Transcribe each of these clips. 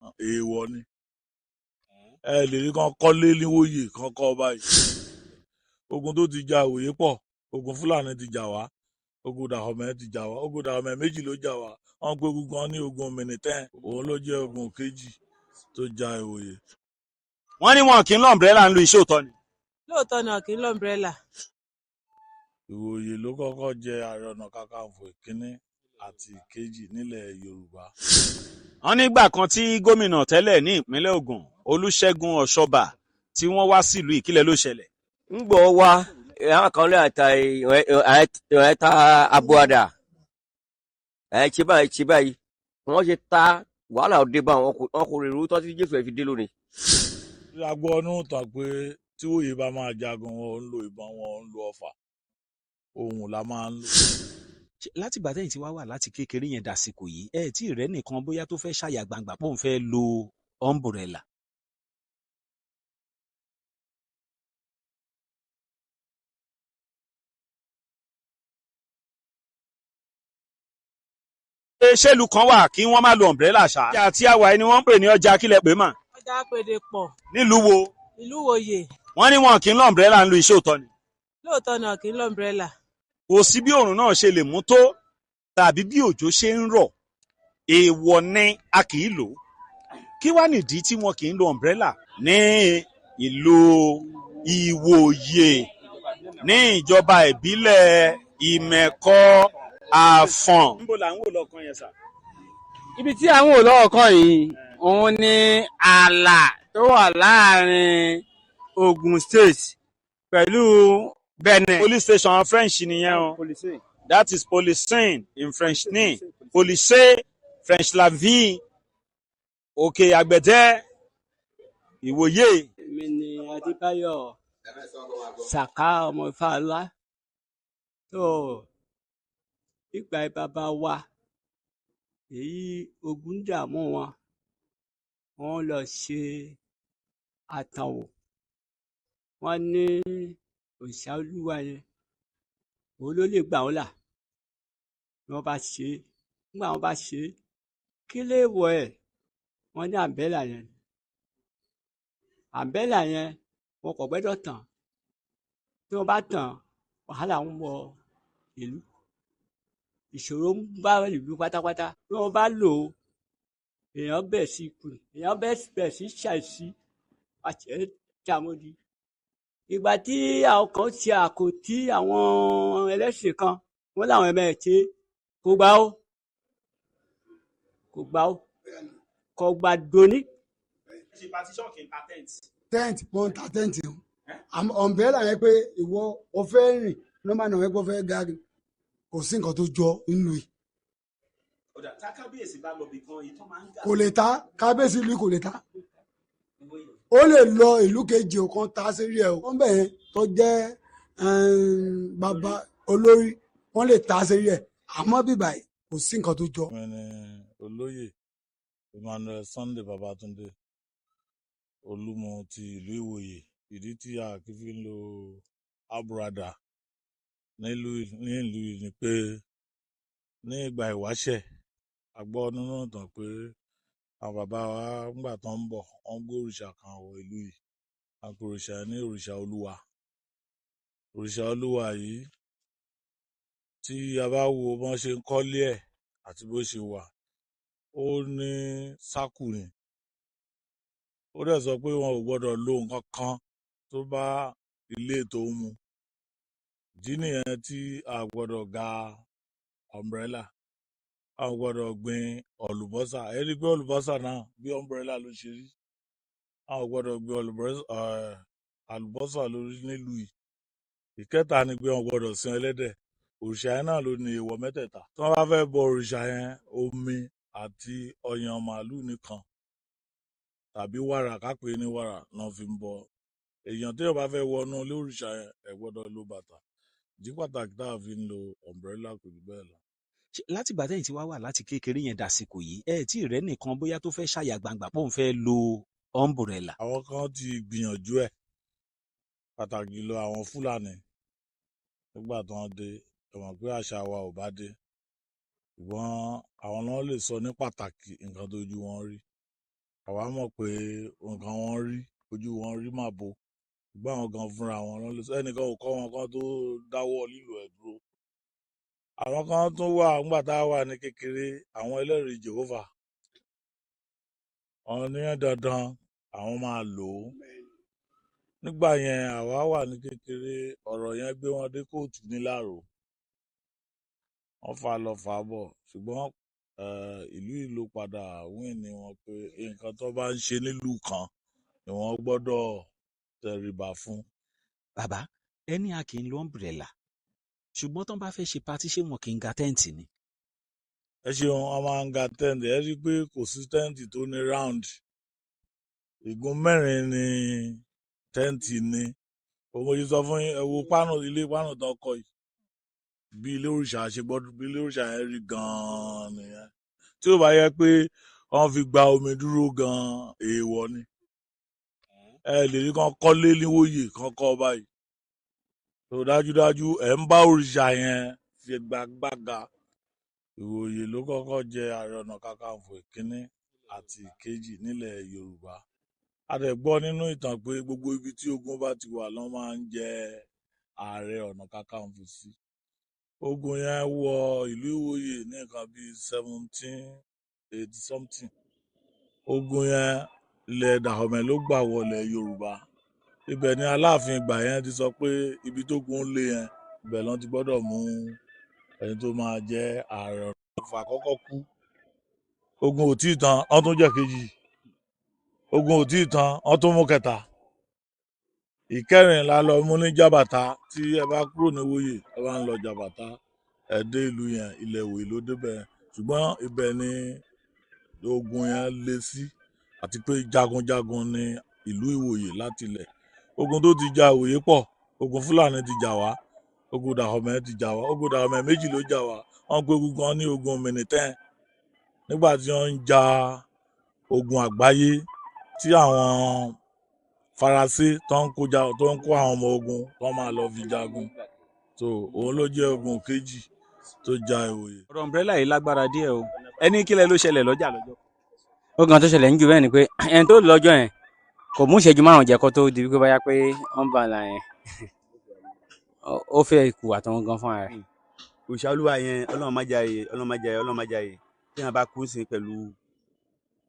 Èèwọ̀ ni. Ẹ lè rí kan kọ́lé níwòye kan kọ́ báyìí. Ogun tó ti ja Ìwòye pọ̀, ogun Fúlàní ti jà wá, ogun Dàhọ̀mẹ́ ti jà wá, ogun Dàhọ̀mẹ́ méjì ló jà wá. Wọ́n pe ogun kan ní ogun Mìnítẹ́n, òun ló jẹ́ ogun kejì tó ja Ìwòye. Wọ́n ní wọn kì í lọ umbrella ń lu iṣẹ́ òótọ́ ni. Lóòótọ́ ni wọn kì í lọ umbrella. Ìwòye ló kọ́kọ́ jẹ Ààrẹ Ọ̀nà Kakanfò ìkíní àti ìkejì nílẹ̀ Yorùbá. Wọ́n nígbà kan tí gómìnà tẹ́lẹ̀ ní ìpínlẹ̀ Ògùn, Olúṣẹ́gun Ọ̀ṣọ́bà, tí wọ́n wá sílùú ìkílẹ̀ ló ṣẹlẹ̀. Ń gbọ́ wa àwọn kan lè ta ẹ̀ ta abuada ẹ̀ ṣe báyìí ṣe báyìí, wọ́n ṣe ta wàhálà òde bá wọn kò rèrò tó ti Jésù ẹ̀ fi dé lónìí. A gbọ́ nínú ìtàn pé tí Ìwòye bá máa jagun, wọn ò ń lo ìbọn, wọn ò ń lo ọfà, ohùn la máa ń lò. Láti ìgbà tẹ́yìn tí wá wà láti kékeré yẹn dàsìkò yìí, ẹ tí ì rẹ́ nìkan bóyá tó fẹ́ ṣàyà gbangba pé òun fẹ́ lo umbrella. Ṣélu kan wà kí wọ́n má lo umbrella ṣá. Ọjà tí a wà yìí ni wọ́n ń pè ní ọjà kílẹ̀ pé mà. Ọjà Apèdè pọ̀. Nílùú wo? Ìlú Ìwòye. Wọ́n ní wọn kì í lọ umbrella ń lu iṣẹ́ òótọ́ ni. Lóòótọ́ ni wọn kì í lọ umbrella. Kò sí bí òòrùn náà ṣe lè mú tó tàbí bí òjò ṣe ń rọ̀, èèwọ̀ ni, a kì í lò ó. Kí wá nìdí tí wọn kì í lo umbrella ní ìlú Ìwòye ní ìjọba ìbílẹ̀ Ìmẹ̀kọ Àfọ̀n? Níbo là ń wò lọ́kàn yẹn sà? Ibi tí àwọn ò lọ́wọ́ kan yìí, òun ni ààlà tó wà láàrin Ogun State pẹ̀lú Benin. Police station French nìyẹn o. That is policing in French ní police French la vie, Òkè Àgbẹ̀dẹ, Ìwòye. Èmi ni Adébáyọ̀ Sàká ọmọ Ifáńlá tó ìgbà bàbá wa, èyí ogun dààmú wọn, wọ́n lọ ṣe àtànwò, wọ́n ní òòṣà olúwa yẹn òun ló lè gbà wọ́n là. Ni wọ́n bá ṣe é, nígbà wọ́n bá ṣe é, kí lè wọ̀ ẹ́, wọ́n ní àbẹ́là yẹn, àbẹ́là yẹn wọn kò gbẹ́dọ̀ tàn, tí wọ́n bá tàn, wàhálà ń wọ ìlú, ìṣòro ń bá ìlú pátápátá. Tí wọ́n bá lò ó, èèyàn bẹ̀ sí kù, èèyàn bẹ̀ sí ṣàìsí àti jàmọ́dí. Ìgbà tí àwọn kan ṣe àkótí àwọn ẹlẹ́sìn kan, wọ́n láwọn ẹ̀mẹ́ ṣe kò gbà ó, kò gbà ó, kò gbà dóní. Tent, mo ń ta tent o. Umbrella yẹn pé ìwọ o fẹ́ rìn nọ́mbà náà wẹ́pọ̀ fẹ́ ga, kò sí nǹkan tó jọ nínú yìí. Kò lè ta kábíyèsí ìlú, kò lè ta, ó lè lọ ìlú kejì kan ta sí rí ẹ o. Wọ́n bẹ̀ yẹn tó jẹ́ bàbá olórí, wọ́n lè ta sí rí ẹ, àmọ́ bíbà yìí kò sí nǹkan tó jọ. Mi ni olóyè Emmanuel Sunday Babatunde, Olúmọ ti ìlú Ìwòye. Ìdí tí a kì í fi ń lo aburada nílùú ní ìlú yìí ni pé ní ìgbà ìwáṣẹ̀, a gbọ́ nínú ìtàn pé àwọn bàbá wa nígbà tó ń bọ̀, wọ́n gbé òrìṣà kan wọ ìlú yìí. A pè òrìṣà ní òrìṣà olúwa. Òrìṣà olúwa yìí, tí a bá wo bọ́n ṣe ń kọ́lé ẹ̀ àti bó ṣe wà, ó ní sákù ni. Ó dẹ̀ sọ pé wọn ò gbọ́dọ̀ lo nǹkan kan tó bá ilé tó ń mu. Ìdí nìyẹn tí a gbọ́dọ̀ ga umbrella, a ò gbọ́dọ̀ gbin ọ̀lùbọ́sà. Ẹ rí i pé ọ̀lùbọ́sà náà bí umbrella ló ṣe rí. A ò gbọ́dọ̀ gbin àlùbọ́sà lórí nílùú yìí. Ìkẹta ni pé wọn gbọ́dọ̀ sin ẹlẹ́dẹ̀. Òrìṣà yẹn náà ló ní èèwọ̀ mẹ́tẹ̀ẹ̀ta. Tí wọ́n bá fẹ́ bọ òrìṣà yẹn, omi àti ọyàn màálù nìkan tàbí wàrà, kápẹ́ ní wàrà náà fi ń bọ. Èèyàn tí yóò bá fẹ́ wọnú ilé òrìṣà yẹn, ẹ gbọ́dọ̀ lo bàtà. Ìdí pàtàkì tá a fi ń lo umbrella kò jù bẹ́ẹ̀ lọ. Láti ìgbà tẹ́yìn tí wá wà láti kékeré yẹn dàsìkò yìí, ẹ tí ì rẹ́ nìkan bóyá tó fẹ́ ṣàyà gbangba pé òun fẹ́ lo umbrella. Àwọn kan ti gbìyànjú ẹ̀, pàtàkì jùlọ àwọn Fúlàní nígbà tí wọ́n dé. Ẹ mọ̀ pé àṣà wa ò bá dé, ṣùgbọ́n àwọn náà lè sọ ní pàtàkì nǹkan tó ju wọn rí. Àwa mọ̀ pé nǹkan wọn rí, ojú wọn rí màbo, ṣùgbọ́n àwọn gan fúnra wọn ló lè sọ. Ẹnìkan ò kọ́ wọn kan tó dáwọ́ lílo ẹ̀ dúró. Àwọn kan tún wà nígbà tá a wà ní kékeré, àwọn ẹlẹ́rìí Jehovah, wọn ní dandan àwọn máa lò ó. Nígbà yẹn àwa wà ní kékeré, ọ̀rọ̀ yẹn gbé wọn dé kóòtù nílàró, wọ́n fà lọ fà bọ̀, ṣùgbọ́n ìlú yìí ló padà wín ní wọn pé nǹkan tó bá ń ṣe nílùú kan ni wọ́n gbọ́dọ̀ tẹríba fún. Bàbá, ẹni a kì í lo umbrella, ṣùgbọ́n tán bá fẹ́ ṣe patí, ṣé wọn kì í ga tẹ́ǹtì ni? Ẹ ṣeun. Wọn máa ń ga tẹ́ǹtì. Ẹ rí i pé kò sí tẹ́ǹtì tó ní round, igun mẹ́rin ni tẹ́ǹtì ní. Òun mo ṣe sọ fún yín, ẹ wo pánù, ilé pánù tó kọ́ yìí, bí ilé òrìṣà ṣe gbọ́dọ̀, bí ilé òrìṣà yẹn rí gan-an nìyẹn. Tí ó bá yẹ pé wọ́n fi gba omi dúró gan-an, èèwọ̀ ni. Ẹ lè rí kan kọ́lé níwòye kan kọ́ báyìí tó dájúdájú ẹ̀ ń bá òrìṣà yẹn fi gbàgbàgà. Ìwòye ló kọ́kọ́ jẹ Ààrẹ Ọ̀nà Kakanfò ìkíní àti ìkejì nílẹ̀ Yorùbá. A dẹ̀ gbọ́ nínú ìtàn pé gbogbo ibi tí ogun bá ti wà lọ́ máa ń jẹ Ààrẹ Ọ̀nà Kakanfò sí. Ogun yẹn wọ ìlú Ìwòye ní nǹkan bíi 1780 something. Ogun yẹn, ilẹ̀ Dahomey ló gbà wọlé Yorùbá. Ibẹ̀ ni Aláàfin ìgbà yẹn ti sọ pé ibi tó gun lé yẹn, ibẹ̀ lọ́n ti gbọ́dọ̀ mú ẹni tó máa jẹ́ Ààrẹ Ọ̀nà Kakanfò àkọ́kọ́ kú. Ogun ò tíì tán, wọ́n tún jẹ́ kejì. Ogun ò tíì tán, wọ́n tún mú kẹta. Ìkẹrìnlá lọ mú ní Jàbàtà. Tí ẹ bá kúrò ní Wòye, ẹ bá ń lọ Jàbàtà, ẹ dé ìlú yẹn, ilẹ̀ Ìwòye ló débẹ̀. Ṣùgbọ́n ibẹ̀ ni ogun yẹn lé sí, àti pé jagunjagun ni ìlú Ìwòye láti ilẹ̀. Ogun tó ti ja Ìwòye pọ̀. Ogun Fúlàní ti jà wá, ogun Dahomey ti jà wá. Ogun Dahomey méjì ló jà wá. Wọ́n pe ogun kan ní ogun mìnìtẹ́n, nígbà tí wọ́n ń ja ogun àgbáyé tí àwọn Faransé tó ń kó ja, tó ń kó àwọn ọmọ ogun tó máa lọ fi jagun. So òun ló jẹ́ ogun kejì tó ja Ìwòye. Ọ̀rọ̀ umbrella yìí lágbára díẹ̀ o. Ẹni kílẹ̀ ló ṣẹlẹ̀ lọ́jà lọ́jọ́? Ó gan tó ṣẹlẹ̀ ń jù bẹ́ẹ̀ ni pé ẹni tó lọ́jọ́ yẹn kò mú ìṣẹ́jú 5 jẹ́ kó tó di wípé báyà pé wọ́n bá la yẹn, ó fẹ́ kù àtọ̀hún gan fúnra rẹ̀. Òòṣà olúwa yẹn, Ọlọ́run má jàre, Ọlọ́run má jàre, Ọlọ́run má jàre. Tí wọn bá kú sí pẹ̀lú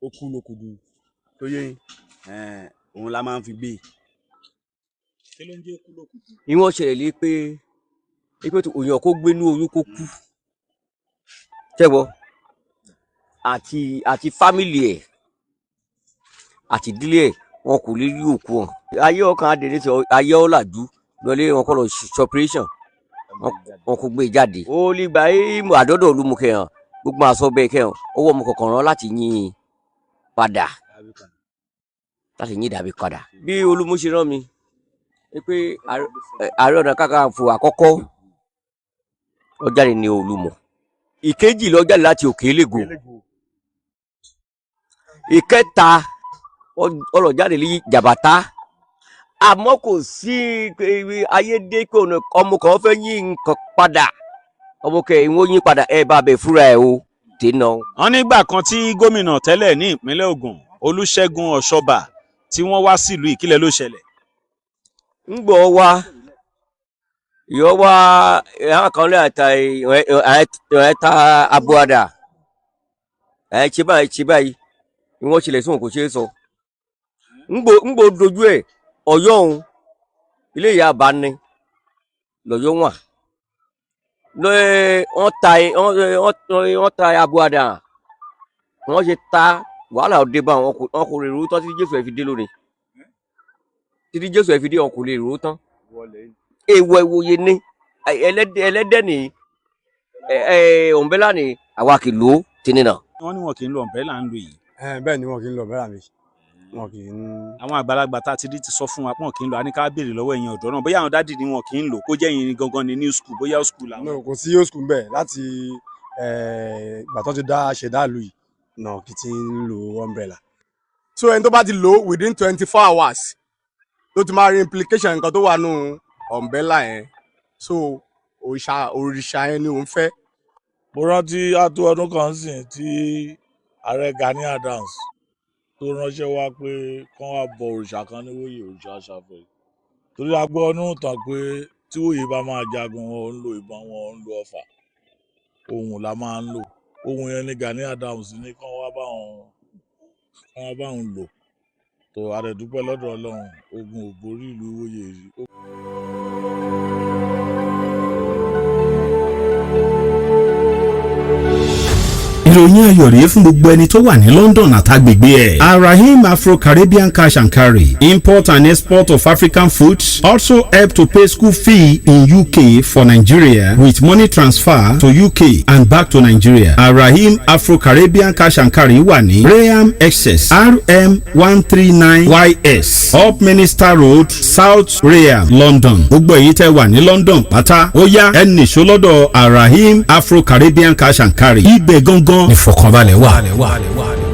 ó kú lókùdù tó yé yín, òun la máa ń fi gbé. Kí ló ń jẹ́ kú lókùdù? Ìwọ̀n ṣẹlẹ̀ lé pé pé òyìn kó gbénú oyún kó kú tẹ́wọ́ àti fámìlì ẹ̀ àti ìdílé ẹ̀, wọn kò lè rí òkú wọn. Ayé ọkàn adèrè sọ ayé ọ̀làjú lọlé wọn kọ́ lọ ṣọpẹ́rẹ́sàn, wọn kò gbé e jáde. Ó lè gba ìmọ̀ àdọ́dọ̀ olúmọkẹ́ hàn, gbogbo àṣọ bẹ́ẹ̀ kẹ́ hàn owó ọmọ kọ̀ọ̀kan rán láti yín in padà, láti yín dàbí padà. Bí Olúmú ṣe rán mi ni pé Ààrẹ Ọ̀nà Kakanfò àkọ́kọ́ ó jáde ní Olúmọ, ìkejì ló jáde láti Òkè Elégò, ìkẹta ó lọ jáde ní Jàbàtà. Àmọ́ kò sí ayé dé pé ọmọ kan fẹ́ yí nǹkan padà, ọmọ kẹ ìwọ́n yí padà, ẹ bá bẹ fúra ẹ o dènà. Wọ́n nígbà kan tí gómìnà tẹ́lẹ̀ ní ìpínlẹ̀ Ògùn, Olúṣẹ́gun Ọ̀ṣọ́bà, tí wọ́n wá sílùú, ìkílẹ̀ ló ṣẹlẹ̀? Ń gbọ́ wa yọ wá àwọn kan lè ta ẹ ta abuada ẹ ṣe báyìí, ṣe báyìí ìwọ́n ṣẹlẹ̀ sóhun kò ṣeé sọ. Ń gbọ́ dojú ẹ̀ Ọ̀yọ́ òun, ilé ìyá àbá ni lọ́yọ́ wà lọ́ọ́ wọ́n ta abuada, wọ́n ṣe ta wàhálà òde bá wọn, wọn kò lè rú tán títí Jésù ẹ̀ fi dé lónìí, títí Jésù ẹ̀ fi dé, wọn kò lè rú tán. Èèwọ̀ ìwòye ni ẹlẹ́dẹ̀ ní umbrella ní àwa kì í lò ó tìǹbù náà. Wọ́n ní wọn kì í lo umbrella ń lo yìí. Bẹ́ẹ̀ ni, wọn kì í lo umbrella mi, wọn kì í. Àwọn àgbàlagbà tá a ti rí ti sọ fún wa pé wọn kì í lò. A ní ká béèrè lọ́wọ́ ẹ̀yin ọ̀dọ́ náà, bóyá àwọn daddy ni wọn kì í lò, kó jẹ́ ẹ̀yin gangan ní new school, bóyá old school làwọn. No, kò sí old school bẹ́ẹ̀. Láti ìgbà tó ti dá ṣẹ̀dá ìlú yìí náà kì í ti ń lo umbrella. So ẹni tó bá ti lò within 24 hours ló ti máa rí implication nǹkan tó wà nù umbrella yẹn. So òrìṣà, òrìṣà yẹn ni òun fẹ́. Mo rántí á tó ọdún kan sìn tí Ààrẹ Gani Adams Tó ránṣẹ́ wá pé kán wá bọ òrìṣà kan níwòye, òrìṣà Ṣàfẹ̀, torí a gbọ́ nínú ìtàn pé tí Wòye bá máa jagun, wọn ò ń lo ìbọn, wọn ò ń lo ọfà, ohùn la máa ń lò. Ohùn yẹn ni Gani Adams ní kán wá báwọn lò. Tó a dẹ̀ dúpẹ́ lọ́dọ̀ Ọlọ́run, ogun ò borí ìlú Ìwòye rí. Ìròyìn ayọ̀ rèé fún gbogbo ẹni tó wà ní London àtàgbègbè ẹ̀. Arahim Afro-Caribbean Cash and Carry, import and export of African foods, also help to pay school fee in UK for Nigeria with money transfer to UK and back to Nigeria. Arahim Afro-Caribbean Cash and Carry wà ní Rainham, Essex, RM 139 YS, Upminster Road, South Rainham, London. Gbogbo èyí tẹ́ wà ní London pátá, ó yá, ẹ nìṣó lọ́dọ̀ Arahim Afro-Caribbean Cash and Carry. Ibẹ̀ gangan ìfọ̀kànbalẹ̀ wà.